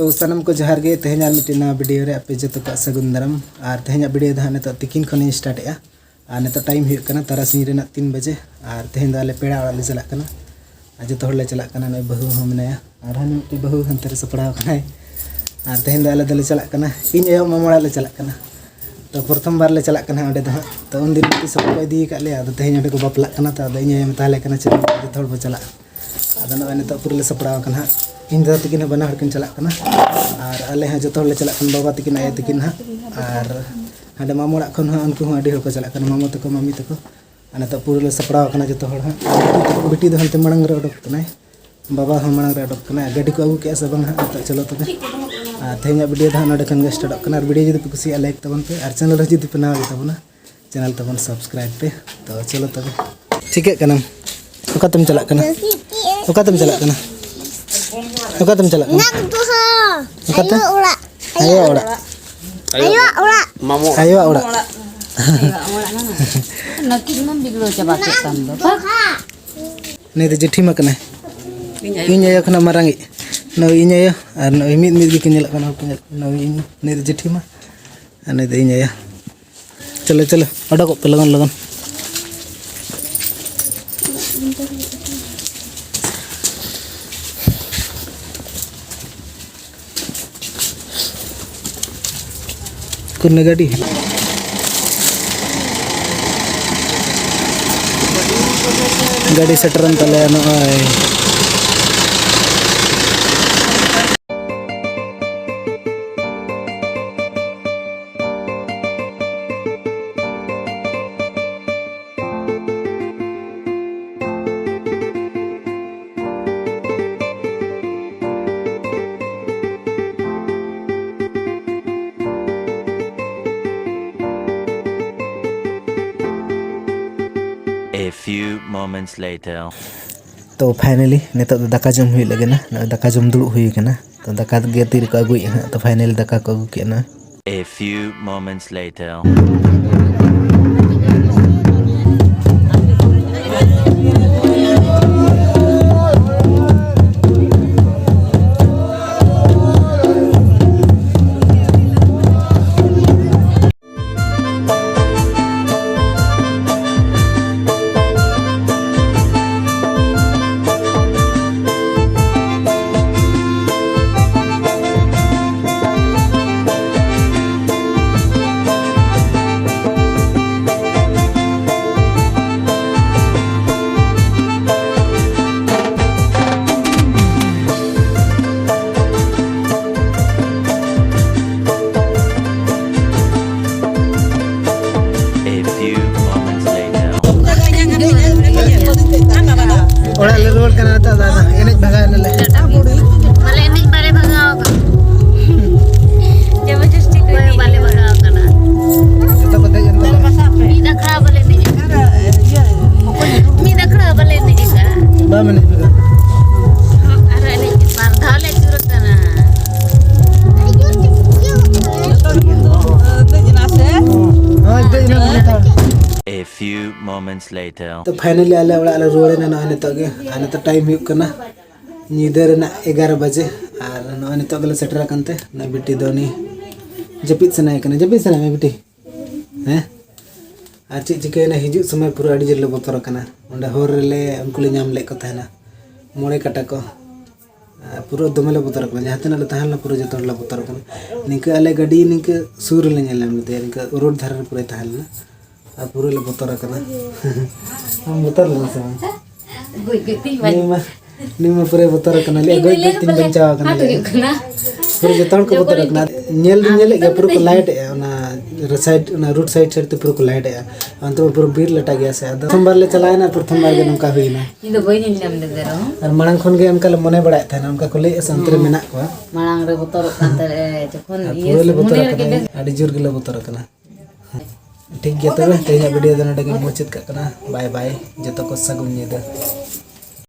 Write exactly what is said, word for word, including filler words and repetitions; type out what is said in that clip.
ᱛᱚ ᱥᱟᱱᱟᱢ ᱠᱚ ᱡᱚᱦᱟᱨ ᱜᱮ᱾ ᱛᱮᱦᱮᱧ ᱟᱨ ᱢᱤᱫᱴᱮᱱ ᱱᱟᱣᱟ ᱵᱷᱤᱰᱤᱭᱳ ᱨᱮ ᱟᱯᱮ ᱡᱚᱛᱚ ᱠᱚᱣᱟᱜ ᱥᱟᱹᱜᱩᱱ ᱫᱟᱨᱟᱢ᱾ ᱟᱨ ᱛᱮᱦᱮᱧᱟᱜ ᱵᱷᱤᱰᱤᱭᱳ ᱫᱚ ᱦᱟᱸᱜ ᱱᱤᱛᱚᱜ ᱛᱤᱠᱤᱱ ᱠᱷᱚᱱᱤᱧ ᱥᱴᱟᱨᱴᱮᱜᱼᱟ᱾ ᱟᱨ ᱱᱤᱛᱚᱜ ᱴᱟᱭᱤᱢ ᱦᱩᱭᱩᱜ ᱠᱟᱱᱟ ᱛᱟᱨᱟᱥᱤᱧ ᱨᱮᱱᱟᱜ ᱛᱤᱱ ᱵᱟᱡᱮ᱾ ᱟᱨ ᱛᱮᱦᱮᱧ ᱫᱚ ᱟᱞᱮ ᱯᱮᱲᱟ ᱚᱲᱟᱜ ᱞᱮ ᱪᱟᱞᱟᱜ ᱠᱟᱱᱟ᱾ ᱟᱨ ᱡᱚᱛᱚ ᱦᱚᱲ ᱞᱮ ᱪᱟᱞᱟᱜ ᱠᱟᱱᱟ᱾ ᱱᱚᱜᱼᱚᱭ ᱵᱟᱹᱦᱩ ᱦᱚᱸ ᱢᱮᱱᱟᱭᱟ᱾ ᱟᱨ ᱦᱟᱹᱱᱤ ᱢᱤᱫᱴᱤᱡ ᱵᱟᱹᱦᱩ ᱦᱟᱱᱛᱮ ᱨᱮ ᱥᱟᱯᱲᱟᱣ ᱟᱠᱟᱱᱟᱭ᱾ ᱟᱨ ᱛᱮᱦᱮᱧ ᱫᱚ ᱟᱞᱮ ᱫᱚᱞᱮ ᱪᱟᱞᱟᱜ ᱠᱟᱱᱟ᱾ ᱤᱧ ᱟᱭᱳ ᱢᱟᱢᱟ ᱚᱲᱟᱜ ᱞᱮ ᱪᱟᱞᱟᱜ ᱠᱟᱱᱟ᱾ ᱛᱚ ᱯᱨᱚᱛᱷᱚᱢ ᱵᱟᱨ ᱞᱮ ᱪᱟᱞᱟᱜ ᱠᱟᱱᱟ ᱦᱟᱸᱜ ᱚᱸᱰᱮ ᱫᱚ ᱦᱟᱸᱜ᱾ ᱛᱚ ᱩᱱᱫᱤᱱ ᱢᱤᱫᱴᱤᱡ ᱥᱚᱠ ᱠᱚ ᱤᱫᱤ ᱟᱠᱟᱫ ᱞᱮᱭᱟ᱾ ᱟᱫᱚ ᱛᱮᱦᱮᱧ ᱚᱸᱰᱮ ᱠᱚ ᱵᱟᱯᱞᱟᱜ ᱠᱟᱱᱟ᱾ ᱛᱚ ᱟᱫᱚ ᱤᱧ ᱟᱭᱳ ᱢᱮᱛᱟ ᱞᱮ ᱠᱟᱱᱟ, "ᱪᱚᱞᱚ ᱡᱚᱛᱚ ᱦᱚᱲ ᱵᱚ ᱪᱟᱞᱟᱜᱼᱟ᱾" ᱟᱫᱚ ᱱᱚᱜᱼᱚᱭ ᱱᱤᱛᱚᱜ ᱯᱩᱨᱟᱹ ᱞᱮ ᱥᱟᱯᱲᱟᱣ ᱟᱠᱟᱱᱟ ᱦᱟᱸᱜ᱾ ᱤᱧ ᱫᱟᱫᱟ ᱛᱟᱹᱠᱤᱱ ᱦᱚᱸ ᱵᱟᱱᱟ ᱦᱚᱲ ᱠᱤᱱ ᱪᱟᱞᱟᱜ ᱠᱟᱱᱟ᱾ ᱟᱨ ᱟᱞᱮ ᱦᱚᱸ ᱡᱚᱛᱚ ᱦᱚᱲ ᱞᱮ ᱪᱟᱞᱟᱜ ᱠᱟᱱᱟ, ᱵᱟᱵᱟ ᱛᱟᱹᱠᱤᱱ, ᱟᱭᱳ ᱛᱟᱹᱠᱤᱱ ᱦᱟᱸᱜ᱾ ᱟᱨ ᱦᱟᱸᱰᱮ ᱢᱟᱢᱚ ᱚᱲᱟᱜ ᱠᱷᱚᱱ ᱦᱚᱸ ᱩᱱᱠᱩ ᱦᱚᱸ ᱟᱹᱰᱤ ᱦᱚᱲ ᱠᱚ ᱪᱟᱞᱟᱜ ᱠᱟᱱᱟ, ᱢᱟᱢᱚ ᱛᱟᱠᱚ, ᱢᱟᱢᱤ ᱛᱟᱠᱚ᱾ ᱟᱨ ᱱᱤᱛᱚᱜ ᱯᱩᱨᱟᱹ ᱞᱮ ᱥᱟᱯᱲᱟᱣ ᱟᱠᱟᱱᱟ ᱡᱚᱛᱚ ᱦᱚᱲ ᱦᱟᱸᱜ᱾ ᱵᱤᱴᱤ ᱫᱚ ᱦᱟᱱᱛᱮ ᱢᱟᱲᱟᱝ ᱨᱮ ᱚᱰᱚᱠ ᱠᱟᱱᱟᱭ, ᱵᱟᱵᱟ ᱦᱚᱸ ᱢᱟᱲᱟᱝ ᱨᱮ ᱚᱰᱚᱠ ᱠᱟᱱᱟᱭ᱾ ᱟᱨ ᱜᱟᱹᱰᱤ ᱠᱚ ᱟᱹᱜᱩ ᱠᱮᱜᱼᱟ ᱥᱮ ᱵᱟᱝ ᱦᱟᱸᱜ, ᱱᱤᱛᱚᱜ ᱪᱚᱞᱚ ᱛᱚᱵᱮ᱾ ᱟᱨ ᱛᱮᱦᱮᱧᱟᱜ ᱵᱷᱤᱰᱤᱭᱳ ᱫᱚ ᱦᱟᱸᱜ ᱱᱚᱰᱮ ᱠᱷᱚᱱ ᱜᱮ ᱥᱴᱟᱨᱴᱚᱜ ᱠᱟᱱᱟ᱾ ᱟᱨ ᱵᱷᱤᱰᱤᱭᱳ ᱡᱩᱫᱤ ᱯᱮ ᱠᱩᱥᱤᱭᱟᱜᱼᱟ, ᱞᱟᱭᱤᱠ ᱛᱟᱵᱚᱱ ᱯᱮ᱾ ᱟᱨ ᱪᱮᱱᱮᱞ ᱨᱮ ᱡᱩᱫᱤ ᱯᱮ ᱱᱟᱣᱟ ᱜᱮ ᱛᱟᱵᱚᱱᱟ, ᱪᱮᱱᱮᱞ ᱛᱟᱵᱚᱱ ᱥᱟᱵᱥᱠᱨᱟᱭᱤᱵᱽ ᱯᱮ᱾ ᱛᱚ ᱪᱚᱞᱚ ᱛᱚᱵᱮ᱾ ᱪᱤᱠᱟᱹᱜ ᱠᱟᱱᱟᱢ? ᱚᱠᱟᱛᱮᱢ ᱪᱟᱞᱟᱜ ᱠᱟᱱᱟ? ᱚᱠᱟᱛᱮᱢ ᱪᱟᱞᱟᱜ ᱠᱟᱱᱟ? ᱚᱠᱟᱛᱮᱢ ᱪᱟᱞᱟᱜ ᱠᱟᱱᱟ? ᱚᱠᱟᱛᱮ? ᱟᱭᱳ ᱚᱲᱟᱜ᱾ ᱟᱭᱳ ᱚᱲᱟᱜ᱾ ᱟᱭᱳ ᱚᱲᱟᱜ᱾ ᱢᱟᱢᱚ ᱚᱲᱟᱜ᱾ ᱟᱭᱳᱣᱟᱜ ᱚᱲᱟᱜ᱾ ᱱᱟᱹᱠᱤᱱ ᱢᱟᱢ ᱵᱤᱜᱽᱲᱟᱹᱣ ᱪᱟᱵᱟ ᱠᱮᱫ ᱛᱟᱢ ᱫᱚ᱾ ᱱᱩᱭ ᱫᱚ ᱡᱮᱴᱷᱤ ᱢᱟ ᱠᱟᱱᱟᱭ᱾ ᱤᱧ ᱟᱭᱳ ᱠᱷᱚᱱᱟᱜ ᱢᱟᱨᱟᱝ ᱤᱡ᱾ ᱱᱩᱭ ᱤᱧ ᱟᱭᱳ ᱟᱨ ᱱᱩᱭ ᱢᱤᱫ ᱢᱤᱫ ᱜᱮᱠᱤᱱ ᱧᱮᱞᱚᱜ ᱠᱟᱱᱟ, ᱦᱚᱲ ᱠᱚ ᱧᱮᱞᱚᱜ ᱠᱟᱱᱟ᱾ ᱱᱩᱭ ᱤᱧ, ᱱᱩᱭ ᱫᱚ ᱡᱮᱴᱷᱤ ᱢᱟ ᱟᱨ ᱱᱩᱭ ᱫᱚ ᱤᱧ ᱟᱭᱳ᱾ ᱪᱚᱞᱚ, ᱪᱚᱞᱚ, ᱚᱰᱚᱠᱚᱜ ᱯᱮ ᱞᱚᱜᱚᱱ, ᱞᱚᱜᱚᱱ᱾ ᱠᱚᱱᱮ ᱜᱟᱹᱰᱤ? ᱜᱟᱹᱰᱤ ᱥᱮᱴᱮᱨᱮᱱ ᱛᱟᱞᱮᱭᱟ ᱱᱚᱜᱼᱚᱭ᱾ A few moments later. ᱛᱚ finally ᱱᱤᱛᱚᱜ ᱫᱚ ᱫᱟᱠᱟ ᱡᱚᱢ ᱦᱩᱭᱩᱜ ᱞᱟᱹᱜᱤᱫ ᱱᱟ᱾ ᱱᱚᱜᱼᱚᱭ ᱫᱟᱠᱟ ᱡᱚᱢ ᱫᱩᱲᱩᱵ ᱦᱩᱭ ᱟᱠᱟᱱᱟ᱾ ᱛᱚ ᱫᱟᱠᱟ ᱜᱮ ᱛᱤ ᱨᱮᱠᱚ ᱟᱹᱜᱩᱭᱮᱫᱼᱟ ᱦᱟᱸᱜ᱾ ᱛᱚ finally ᱫᱟᱠᱟ ᱠᱚ ᱟᱹᱜᱩ ᱠᱮᱫᱼᱟ ᱱᱟ᱾ A few moments later. Few moments later. ᱛᱚ finally ᱟᱞᱮ ᱚᱲᱟᱜ ᱞᱮ ᱨᱩᱣᱟᱹᱲᱮᱱᱟ ᱱᱚᱜᱼᱚᱭ ᱱᱤᱛᱚᱜ ᱜᱮ᱾ ᱟᱨ ᱱᱤᱛᱚᱜ time ᱦᱩᱭᱩᱜ ᱠᱟᱱᱟ ᱧᱤᱫᱟᱹ ᱨᱮᱱᱟᱜ ᱮᱜᱟᱨᱚ ᱵᱟᱡᱮ᱾ ᱟᱨ ᱱᱚᱜᱼᱚᱭ ᱱᱤᱛᱚᱜ ᱜᱮᱞᱮ ᱥᱮᱴᱮᱨ ᱟᱠᱟᱱ ᱛᱮ ᱱᱚᱜᱼᱚᱭ ᱵᱤᱴᱤ ᱫᱚ ᱩᱱᱤ ᱡᱟᱹᱯᱤᱫ ᱥᱟᱱᱟᱭᱮ ᱠᱟᱱᱟ᱾ ᱡᱟᱹᱯᱤᱫ ᱥᱟᱱᱟᱭᱮᱫ ᱢᱮ ᱵᱤᱴᱤ? ᱦᱮᱸ? ᱟᱨ ᱪᱮᱫ ᱪᱤᱠᱟᱹᱭᱮᱱᱟ, ᱦᱤᱡᱩᱜ ᱥᱚᱢᱚᱭ ᱯᱩᱨᱟᱹ ᱟᱹᱰᱤ ᱡᱳᱨ ᱞᱮ ᱵᱚᱛᱚᱨ ᱟᱠᱟᱱᱟ᱾ ᱚᱸᱰᱮ ᱦᱚᱨ ᱨᱮᱞᱮ ᱩᱱᱠᱩ ᱞᱮ ᱧᱟᱢ ᱞᱮᱫ ᱠᱚ ᱛᱟᱦᱮᱱᱟ, ᱢᱚᱬᱮ ᱠᱟᱴᱟ ᱠᱚ᱾ ᱟᱨ ᱯᱩᱨᱟᱹ ᱫᱚᱢᱮ ᱞᱮ ᱵᱚᱛᱚᱨ ᱟᱠᱟᱱᱟ, ᱡᱟᱦᱟᱸ ᱛᱤᱱᱟᱹᱜ ᱞᱮ ᱛᱟᱦᱮᱸ ᱞᱮᱱᱟ ᱯᱩᱨᱟᱹ ᱡᱚᱛᱚ ᱦᱚᱲ ᱞᱮ ᱵᱚᱛᱚᱨ ᱟᱠᱟᱱᱟ᱾ ᱱᱤᱝᱠᱟᱹ ᱟᱞᱮ ᱜᱟᱹᱰᱤ ᱱᱤᱝᱠᱟᱹ ᱥᱩᱨ ᱨᱮᱞᱮ ᱧᱮᱞ ᱧᱟᱢ ᱞᱮᱫᱮᱭᱟ, ᱱᱤᱝᱠᱟᱹ ᱨᱳᱰ ᱫᱷᱟᱨᱮ ᱨᱮ ᱯᱩᱨᱟᱹ ᱛᱟᱦᱮᱸ ᱞᱮᱱᱟ᱾ ᱟᱨ ᱯᱩᱨᱟᱹ ᱞᱮ ᱵᱚᱛᱚᱨ ᱟᱠᱟᱱᱟ᱾ ᱟᱢ ᱵᱚᱛᱚᱨ ᱞᱮᱱᱟ ᱥᱮ ᱵᱟᱝ? ᱜᱚᱡ ᱜᱚᱡ ᱛᱤᱧ ᱵᱟᱧ- ᱱᱩᱭ ᱢᱟ, ᱱᱩᱭ ᱢᱟ ᱯᱩᱨᱟᱹ ᱵᱚᱛᱚᱨ ᱟᱠᱟᱱᱟ᱾ ᱞᱟᱹᱭ, ᱤᱧ ᱜᱚᱡ ᱫᱚᱧ ᱜᱚᱡ ᱞᱟᱹᱭᱟ ᱛᱤᱧ ᱯᱟᱞᱮ ᱵᱟᱧᱪᱟᱣ ᱟᱠᱟᱱᱟ, ᱦᱟᱛ ᱞᱟᱹᱭ᱾ ᱦᱩᱭᱩᱜ ᱠᱟᱱᱟ᱾ ᱯᱩᱨᱟᱹ ᱡᱚᱛᱚ ᱦᱚᱲ ᱠᱚ ᱡᱚᱠᱷᱚᱱ ᱵᱚᱛᱚᱨ ᱟᱠᱟᱱᱟ᱾ ᱧᱮᱞ ᱫᱚᱧ ᱟᱢ ᱧᱮᱞᱮᱫ ᱜᱮᱭᱟ, ᱵᱚᱛᱚᱨ ᱯᱩᱨᱟᱹ ᱠᱚ ᱞᱮᱫᱟᱹᱧ᱾ ᱞᱟᱭᱤᱴ ᱮᱜᱼᱟ ᱚᱱᱟ ᱥᱟᱭᱤᱰ, ᱚᱱᱟ ᱨᱳᱰ ᱥᱟᱭᱤᱰ ᱥᱟᱭᱤᱰ ᱛᱮ ᱯᱩᱨᱟᱹ ᱠᱚ ᱞᱟᱭᱤᱴ ᱮᱜᱼᱟ᱾ ᱚᱱᱛᱮ ᱢᱟ ᱯᱩᱨᱟᱹ ᱵᱤᱨ ᱞᱟᱴᱟ ᱜᱮᱭᱟ ᱥᱮ, ᱟᱫᱚ ᱯᱨᱚᱛᱷᱚᱢ ᱵᱟᱨ ᱞᱮ ᱪᱟᱞᱟᱣᱮᱱᱟ, ᱯᱨᱚᱛᱷᱚᱢ ᱵᱟᱨ ᱜᱮ ᱱᱚᱝᱠᱟ ᱦᱩᱭᱱᱟ᱾ ᱤᱧ ᱫᱚ ᱵᱟᱹᱧ ᱧᱮᱞ ᱧᱟᱢ ᱞᱮᱫᱮ ᱨᱮᱦᱚᱸ᱾ ᱟᱨ ᱢᱟᱲᱟᱝ ᱠᱷᱚᱱ ᱜᱮ ᱚᱱᱠᱟ ᱞᱮ ᱢᱚᱱᱮ ᱵᱟᱲᱟᱭᱮᱫ ᱛᱟᱦᱮᱱᱟ, ᱚᱱᱠᱟ ᱠᱚ ᱞᱟᱹᱭᱮᱫᱼᱟ ᱥᱮ ᱚᱱᱛᱮ ᱨᱮ ᱦᱚᱸ᱾ ᱢᱮᱱᱟᱜ ᱠᱚᱣᱟ᱾ ᱢᱟᱲᱟᱝ ᱨᱮ ᱵᱚᱛᱚᱨᱚᱜ ᱠᱟᱱ ᱛᱟᱦᱮᱸᱫ ᱮ, ᱡᱚᱠᱷᱚᱱ ᱟᱨ ᱤᱭᱟᱹ ᱯᱩᱨᱟᱹ ᱞᱮ ᱵᱚᱛᱚᱨ ᱢᱚᱱᱮ ᱨᱮᱜᱮ ᱟᱠᱟᱱᱟ, ᱵᱮᱥ ᱟᱹᱰᱤ ᱡᱳᱨ ᱜᱮᱞᱮ ᱵᱚᱛᱚᱨ ᱟᱠᱟᱱᱟ᱾ ᱴᱷᱤᱠ ᱜᱮᱭᱟ ᱛᱚᱵᱮ, ᱛᱮᱦᱮᱧᱟᱜ ᱵᱷᱤᱰᱤᱭᱳ ᱫᱚ ᱱᱚᱰᱮ ᱜᱮ ᱢᱩᱪᱟᱹᱫ ᱠᱟᱜ ᱠᱟᱱᱟ᱾ ᱵᱟᱭ ᱵᱟᱭ, ᱡᱚᱛᱚ ᱠᱚ ᱥᱟᱹᱜᱩᱱ ᱧᱤᱫᱟᱹ᱾